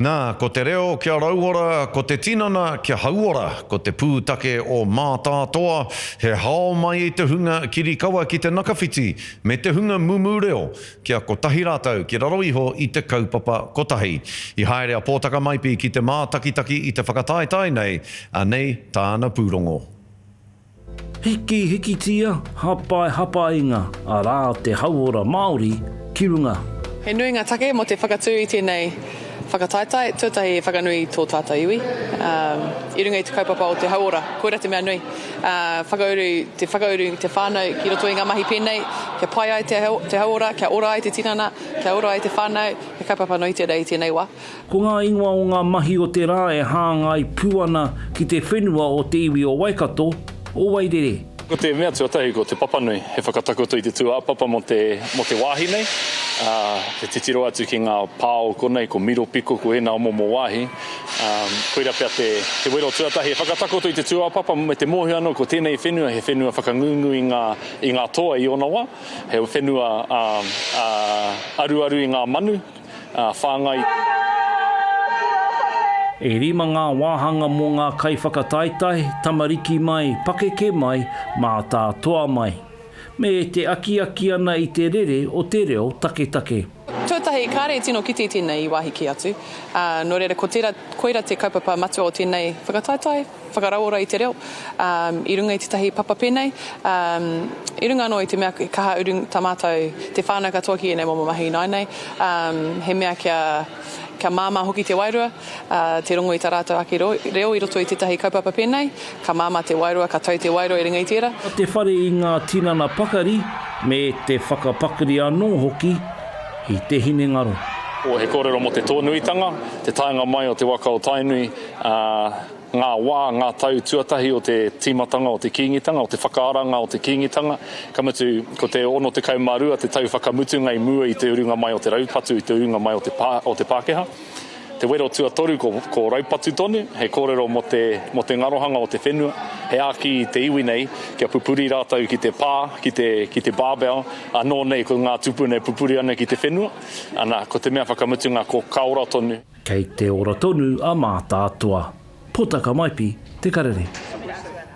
Nā, ko te reo kia rauora, ko te tinana kia hauora, ko te pūtake o Mātātoa, he hao mai i te hunga kirikawa ki te nakawhiti me te hunga mumu reo, kia kotahi rātou ki raro iho i te kaupapa kotahi. I haere a Pōtaka Maipi ki te mātakitaki i te whakataetae nei, anei tāna pūrongo. Hiki hikitia, hapai hapainga, arā te hauora Māori ki runga. He nui ngā take mō te whakatū i tēnei whakataetae, tuatahi e whakanui i tō tātou iwi, i runga i te kaupapa o te hauora, koira te mea nui, whakauru, te whakauru te whānau ki roto i ngā mahi pēnei, kia pai ai te hauora, kia ora ai te tinana, kia ora ai te whānau, he kaupapa nui tērā i tēnei wā. Ko ngā ingoa o ngā mahi o te rā e hāngai pū ana ki te whenua o te iwi o Waikato, o Wairere. Ko te mea tuatahi ko Te Papanui, he whakatakoto i te tūāpapa mō te, mō te wāhi nei, ā, te titiro atu ki ngā pā o konei, ko Miropiko, ko ēnā momo wāhi, ā, koira pea te, te wero tuatahi, he whakatakoto i te tūāpapa me te mōhio anō ko tēnei whenua he whenua whakangungu i ngā, i ngā toa i ōna wā, he whenua, ā, ā, aruaru i ngā manu. Whāngai. E rima ngā wāhanga mō ngā kaiwhakataetae, tamariki mai, pakeke mai, mātātoa mai. Me te akiaki ana i te rere o te reo taketake. Tuatahi, kāre e tino kite i tēnei i wāhi kē atu. Ā, nō reira, ko tērā, koira te kaupapa matua o tēnei whakataetae, whakarauora i te reo, ā, i runga i tētahi papa pēnei, ā, i runga anō i te mea i kaha uru tā mātou, te whānau katoa ki ēnei momo mahi ināianei, ā, he mea kia, kia māmā hoki te wairua, ā, te rongo i tā rātou ake reo i roto i tētahi kaupapa pēnei, ka māmā te wairua, ka tau te wairua i runga i tērā. Te whare i ngā tinana pakari me te whakapakari anō hoki i te hinengaro. He kōrero mō te tōnuitanga, te taenga mai o te waka o Tainui, ā, ngā wā, ngā tau tuatahi o te tīmatanga o te Kīngitanga, o te whakaaranga o te Kīngitanga, ka mutu, ko te 62 te tau whakamutunga i mua i te urunga mai o te raupatu, i te urunga mai o te pā, o te Pākehā. Te wero tuatoru ko, ko raupatu tonu, he kōrero mō te, mō te ngarohanga o te whenua, he āki i te iwi nei kia pupuri rātou ki te pā, ki te, ki te barbell, anō nei ko ngā tūpuna e pupuri ana ki te whenua, ana, ko te mea whakamutunga ko ka ora tonu. Kei te ora tonu a Mātātoa. Potaka Maipi, Te Karere.